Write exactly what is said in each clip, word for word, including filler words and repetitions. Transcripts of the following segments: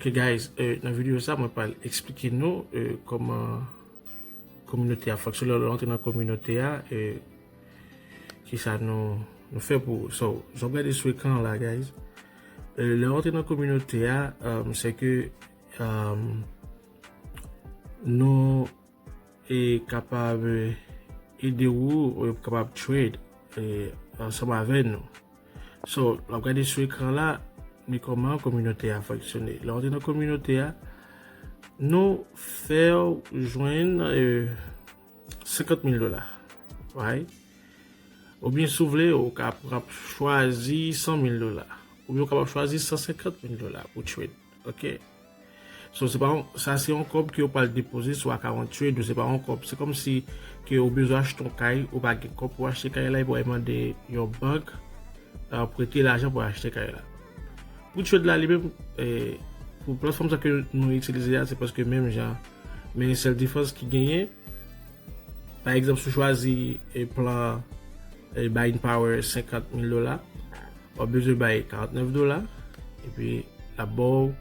Ok, guys, euh, nan videyo sa, mwen pral eksplike nou euh, kòman kominote a fonksyone. Lè w antre nan kominote a, euh, kisa nou, nou fè pou ou. So, jan w gade sou ekran la, guys, euh, lè w antre nan kominote a, euh, se ke euh, nou e kapab ede ou, ou kapab trade e, ansanm avè nou. So, w ap gade sou ekran la, men kòman kominote a fonksyone. Lè w antre nan kominote a, nou fè w jwenn e, senkant mil dola. Right? Oubyen si w vle, ou kapab chwazi san mil dola. Oubyen ou kapab chwazi san senkant mil dola pou trade. Ok? So, se pa yon, sa se yon kòb ke w pral depoze sou akawont trade ou, se pa yon kòb. Se kòmsi ke ou bezwen achte yon kay, ou pa gen kòb pou achte kay la, epi w al mande yon bank euh, prete lajan pou achte kay la. Pou trade la li menm, eh, pou platfòm sa ke nou itilize a, se paske menm jan, men sèl diferans ki genyen, pa egzanp, si w chwazi eh, plan eh, buying power senkant mil dola, w ap bezwen bay karantnèf dola, epi l ap ba w,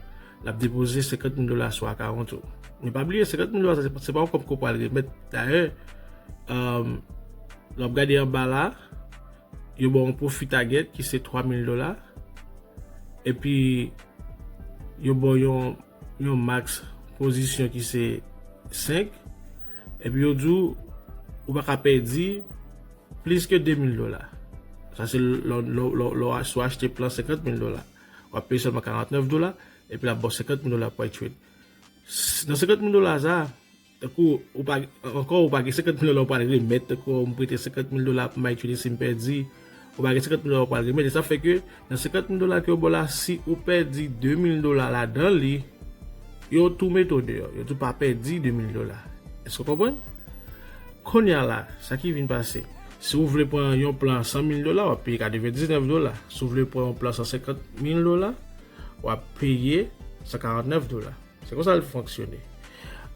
l ap depoze senkant mil dola sou akawont ou. Men pa bliye, senkant mil dola, sa se pa, se pa yon kòb ke w pral remèt. Dayè, um, lè w ap gade anba la, yo ba w yon pwofi target ki se twa mil dola, epi yo ba w yon, yon max pozisyon ki se senk, epi yo di w ou pa ka pèdi plis ke de mil dola. Sa se lè, lè, lè, lè w a- si w achte plan senkant mil dola. W ap peye sèlman karantnèf dola, epi l ap ba w senkant mil dola pou w trade. S- Nan senkant mil dola sa, tankou ou pa, ankò ou pa gen senkant mil dola ou pral remèt, tankou m prete senkant mil dola pou m al trade si m pèdi, ou pa gen senkant mil dola ou pral remèt. E sa fè ke nan senkant mil dola ke yo ba w la, si ou pèdi de mil dola ladan li, yo tou mete w deyò. Yo tou pa pèdi de mil dola. Èske w konprann? Kounye a la, sa ki vin pase, si w vle pran yon plan san mil dola, w ap peye katrevendiznèf dola. Si w vle pran yon plan san senkant mil dola, w ap peye san karantnèf dola. Se konsa l fonksyone.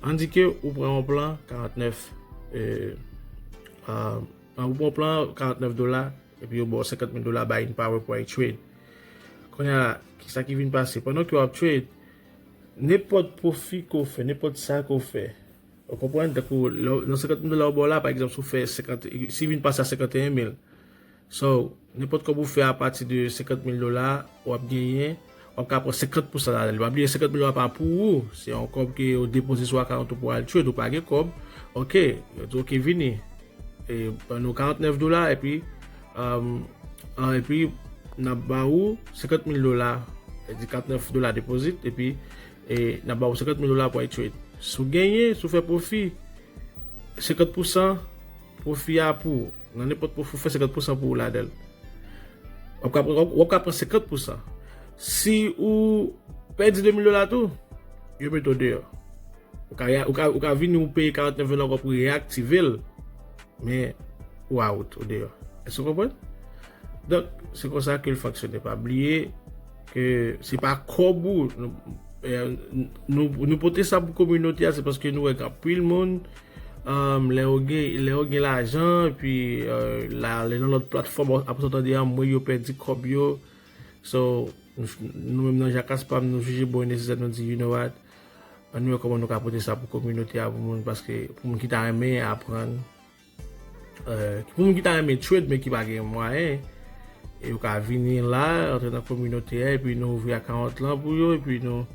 Ann di ke ou pran yon plan karantnèf, euh, euh, ou pran yon plan karantnèf dola, epi yo ba w senkant mil dola buying power pou w al trade. Kounye a la, kisa ki vin pase? Pandan ke w ap trade, nenpòt pwofi ke w fè, nenpòt sa ke w fè, ou konprann? Tankou lè w- nan senkant mil dola yo ba w la, pa egzanp, si w fè senkant, si vin pase a senkanteyen mil, so, nenpòt kòb ou fè apati de senkant mil dola, w ap genyen, w ap ka pran senkant pousan ladan li. Pa bliye, senkant mil dola pa pou ou, se yon kòb ke yo depoze sou akawont ou pou al trade, ou pa gen kòb. Ok, yo di, ok, vini. E, ban nou karantnèf dola, epi, um, ah, epi, n ap ba ou senkant mil dola, e di karantnèf dola deposit, epi, e, n ap ba ou senkant mil dola pou al trade. Si w genyen, si w fè pwofi, senkant pousan pwofi a pou ou. Nan nenpòt pwofi, w fè senkant pousan pou ou ladan l. W ap ka pran, w ap ka pran senkant pousan. Si ou pèdi de mil dola tou, yo mete w deyò. Ou ka, ou ka, ou ka vini, ou peye karantnèf dola ankò pou reyaktive l, men ou out, ou deyò. Èske w konprann? Donk, se konsa ke l fonksyone. Pa bliye ke se pa kòb ou, nou, eh, nou, nou pote sa pou kominote a, se paske nou wè gen anpil moun, um, lè yo gen, lè yo gen lajan, epi, euh, la, lè nan lòt platfòm, apre sa w tande anmwey yo pèdi kòb yo. So, nou, nou menm nan Jakaspa, nou jije bon e nesesè, nou di, you know what? Ann nou wè kòman nou ka pote sa pou kominote a, pou moun, paske pou moun ki ta renmen aprann, euh, pou moun ki ta renmen trade, men ki pa gen mwayen, e yo ka vini la, antre nan kominote a, epi nou ouvri akawont lan pou yo, epi nou,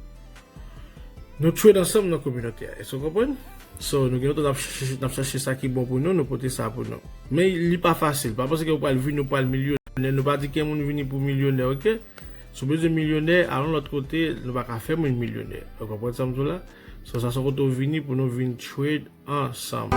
nou trade ansanm nan kominote a. Èske w konprann? So, nou gen lontan n ap chache, n ap chache sa ki bon pou nou, nou pote sa pou nou. Men li pa fasil. Pa panse ke ou pral vini, ou pral milyonè. Nou pa di ke moun vini pou milyonè, ok? Si w bezwen milyonè, al yon lòt kote, nou pa ka fè moun milyonè. Ou konprann sa m di w la? So, sa se yon kote w vini pou nou vin trade ansanm.